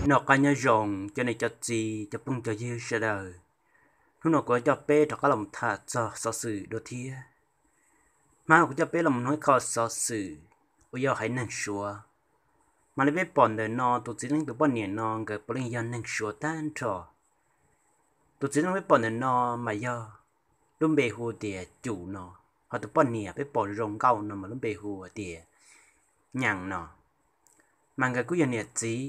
Noj qab nyob zoo cov niam cov txiv cov phooj cov ywg sawv daws. Hnub no kuv coj peb rov qab los tham txog xov xwm dua thiab. Hmab no kuv coj peb los hnov ib qho xov xwm uas yog haiv neeg Suav. Mas li peb pom ntawm no tus txiv neej tus poj niam no nkawd puav leej yog neeg Suav tag nrho. Tus txiv neej peb pom ntawm no mas yog lub npe hu tias Cum no, ho tus poj niam peb pom zoo nkauj no mas lub npe hu tias Nyam no. Mas nkawd kuj yog niam txiv,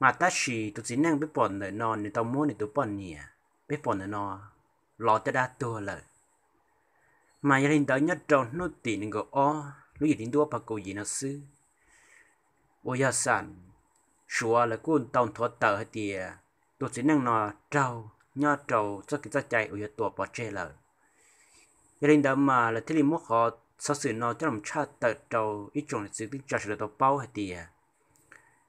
mas tab sis tus txiv neej peb pom ntawm no nws tau muab nws tus poj niam peb pom ntawm no lov caj dab tuag lawm. Mas yog li ntawd nyob rau hnub tim nees nkaum ob lub yim hli ntuj ob phav kaum yim no xwb, uas yog xam Suav lawv kuj tau nthuav tawm hais tias tus txiv neej no raug nyob rau txoj kev txoj cai uas yog tua pov tseg lawm. Yog li ntawd mas lawv thiaj li muab qhov xov xwm no coj los tshaj tawm rau ib tsoom niam txiv kwv tij sawv daws tau paub hais tias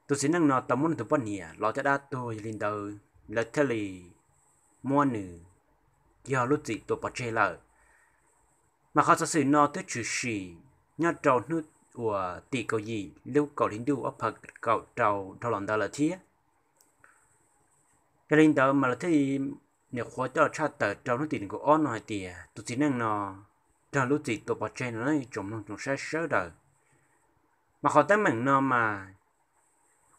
tus txiv neej no tau muab nws tus poj niam lov caj dab tuag, yog li ntawd lawv thiaj li muab nws yog lub txim tua pov tseg lawm. Mas qhov xov xwm no twb tshwm sim nyob rau hnub uas tim kaum yim lub kaum hli ntuj ob phav kaum rau dhau los ntawd lawm thiab. Yog li ntawd mas lawv thiaj li nyuam qhuav coj los tshaj tawm rau hnub tim nees nkaum ob no hais tias tus txiv neej no raug lub txim tua pov tseg no tsoom mloog tsoom saib sawv daws. Mas qhov teeb meem no mas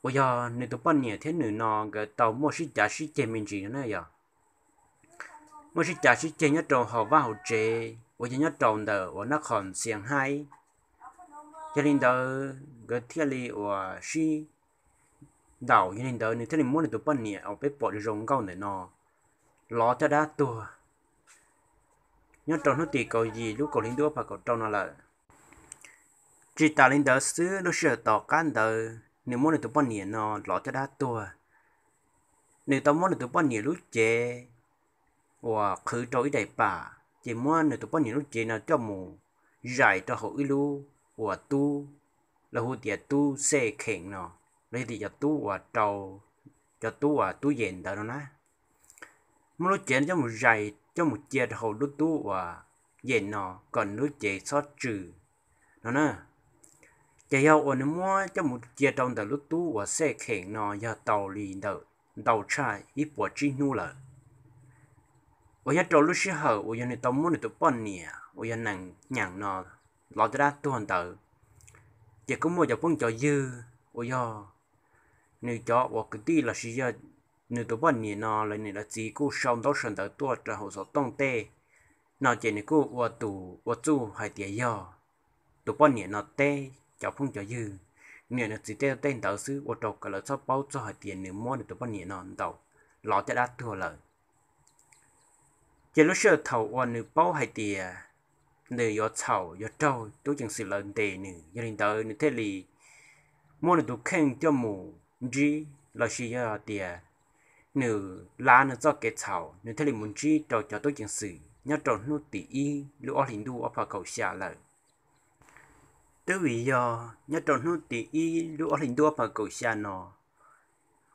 uas yog nws tus poj niam thiab nws no nkawd tau muaj sib cav sib ceg me ntsis no na yog muaj sib cav sib ceg nyob rau hauv vaj hauv tsev uas yog nyob rau ntawm uas nab qhos ntxias haib. Yog li ntawd nkawd thiaj li uas sib ntaus, yog li ntawd nws thiaj li muab nws tus poj niam uas peb pom zoo nkauj ntawm no lov caj dab tuag nyob rau hnub tim kaum yim lub kaum hli ntuj ob phav kaum rau no lawm. Tsis tas li ntawd xwb, lub sij hawm tom qab ntawd nws muab nws tus poj niam no lov caj dab tuag, nws tau muab nws tus poj niam lub cev uas qhwv rau ib daim pam, ces muab nws tus poj niam lub cev no coj mus zais rau hauv ib lub uas tub, lawv hu tias tub xej kheem no, los yog tias cov tub uas rau, cov tub uas tub yem ntawd no na. Muab lub cev no coj mus zais coj mus cia rau hauv lub tub uas yem no kom nws lub cev txhob tsw no na. Ces yog uas nws muab coj mus cia rau ntawm lub tub uas xej kheem no yog tau li ntawm ntau tshaj ib puas tsib hnub lawm. Uas nyob rau lub sij hawm uas yog nws tau muab nws tus poj niam uas yog nees nyaam no lov caj dab tuag ntawd, ces kuj muaj cov phooj cov ywg uas yog nws cov uas kwv tij lossis yog nws tus poj niam no lawv niam lawv txiv kuj sau ntaub sau ntawv tuaj rau hauv xov tooj tej no, ces nws kuj ua tus ua txuj hais tias yog tus poj niam no teb cov phooj cov ywg, niam nws txiv tej tej ntawd xwb, ua rau kom lawv txhob paub txog hais tias nws muab nws tus poj niam no ntaus lov caj dab tuag lawm. Ces lub sij hawm thaum uas nws paub hais tias nws yuav txhaum yuav raug tub ceev xwm lawv ntes nws, yog li ntawd nws thiaj li muab nws tus kheej coj mus ntsib, lossis yog tias nws lav nws txoj kev txhaum, nws thiaj li mus ntsib rau cov tub ceev xwm nyob rau hnub tim ib lub ob hlis ntuj ob phav kaum xya lawm. Twb vim yog nyob rau hnub tim ib lub ob hlis ntuj ob phav kaum xya no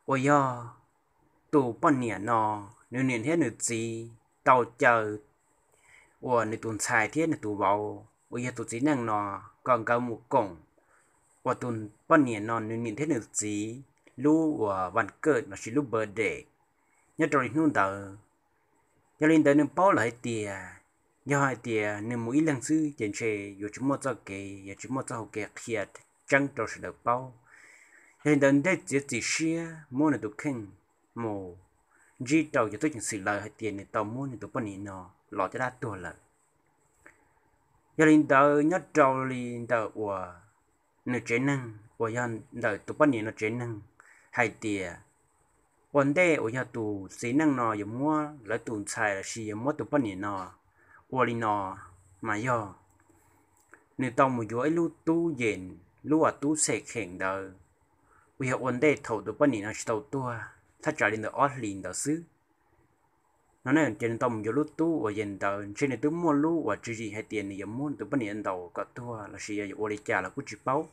uas yog tus poj niam no, nws niam thiab nws txiv tau caw uas nws tus ntxhais thiab nws tus vauv uas yog tus txiv neej no kom nkawd mus koom uas tus poj niam no nws niam thiab nws txiv lub uas vas kawj lossis lub birthday nyob rau li hnub ntawd. Yog li ntawd nws paub lawm hais tias yog hais tias nws mus ib leeg xwb ces ntshe yuav tsis muaj txoj kev, yuav tsis muaj txoj hau kev qhia tseeb rau sawv daws paub. Yog li ntawd nws thiaj txiav txim siab muab nws tus kheej mus ntsib rau cov tub ceev xwm lawv hais tias nws tau muab nws tus poj niam no lov caj dab tuag lawm. Yog li ntawd nyob rau li ntawm uas nws tsev neeg uas yog ntawm tus poj niam no tsev neeg hais tias ua ntej uas yog tus txiv neej no yuav muab lawv tus ntxhais lossis yuav muab tus poj niam no ua li no, mas yog nws tau mus yuav ib lub tub yem, lub uas tub xej kheem ntawd, uas yog ua ntej thaum tus poj niam no tsis tau tuag thaj tsam li ntawm ob hlis ntawd xwb no na. Ces nws tau mus yuav lub tub uas yem ntawd, ntshe nws twb muaj lub uas tswv yim hais tias nws yuav muab nws tus poj niam ntaus kom tuag lossis yog yuav ua li cas los kuj tsis paub.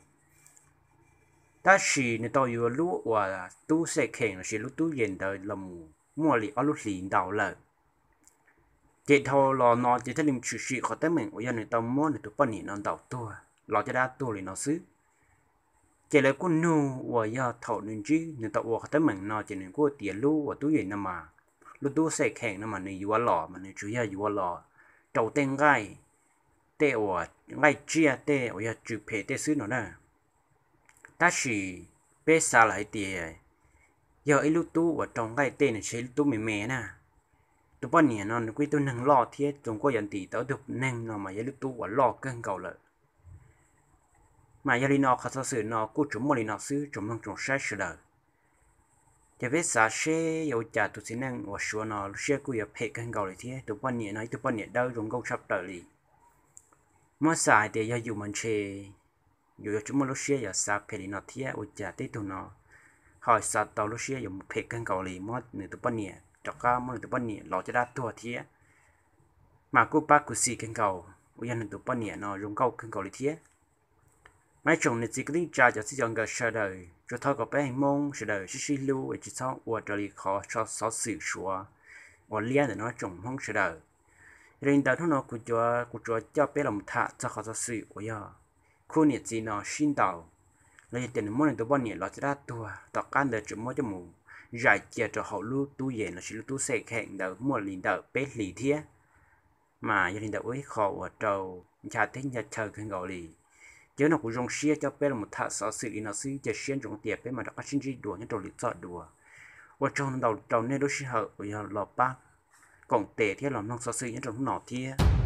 Tab sis nws tau yuav lub uas tub xej kheem lossis lub tub yem ntawd los mus muaj li ob lub hlis ntau lawm. Ces dhau los no ces thiaj li tshwm sim qhov teeb meem uas yog nws tau muab nws tus poj niam no ntaus tuag, lov caj dab tuag li no xwb. Ces lawv kuj nug uas yog thaum nws ntsib nws tau ua qhov teeb meem no ces nws kuj tias lub uas tub yeem no mas, lub tub xej kheem no mas nws yuav los mas nws tsuas yog yuav los rau tej nqaij, tej uas nqaij tsiaj tej uas yog tsw phem tej xwb no na. Tab sis peb xav lawm hais tias yog ib lub tub uas rau nqaij tej nws tsis yog ib lub tub me me na. Tus poj niam no nws kuj ib tug neeg loj thiab txoos kuj yuav ntim tau ib tug neeg no mas yog ib lub tub uas loj kawg nkaus lawm. Mas yog li no qhov xov xwm no kuj tsuas muaj li no xwb, tsoom mloog tsoom saib sawv daws. Ces peb xav seb yuav ua cas tus txiv neej uas Suav no lub siab kuj yuav phem kawg nkaus li thiab tus poj niam no ib tug poj niam dawb zoo nkauj tshaj plaws li. Muab xav hais tias yog yus mas ntshe yus yuav tsis muaj lub siab yuav xav phem li no thiab, ua cas tib tug no ho xav tau lub siab yuav mus phem kawg nkaus li, muab nws tus poj niam rov qab muab nws tus poj niam lov caj dab tuag thiab. Mas kuj pab khuv xim kawg nkaus uas yog nws tus poj niam no zoo nkauj kawg nkaus li thiab. Mas ib tsoom niam txiv kwv tij cov txij cov nkawm sawv daws, tsuas thov kom peb Hmoob sawv daws sib sib hlub es tsis txhob ua raws li qhov xov xwm Suav uas liab ntawm no tsoom Hmoob sawv daws. Yog li ntawd hnub no kuv cov kuv tsuas coj peb los tham txog qhov xov xwm uas yog khub niam txiv no sib ntaus, los yog tias nws muab nws tus poj niam lov caj dab tuag tom qab ntawd tseem muab coj mus zais cia rau hauv lub tub yees lossis lub tub xej kheem ntawd muaj li ntawm peb hlis thiab. Mas yog li ntawd ua ib qho uas rau ncha teb ncha chaw kawg nkaus li. Ces hnub no kuv zoo siab coj peb los tham xov xwm li no xwb, cia siab ntsoov tias peb mam rov qab sib ntsib dua nyob rau lwm txoj dua. Ua tsaug ntau rau nej lub sij hawm uas yog los pab koom tes thiab los mloog xov xwm nyob rau hnub no thiab.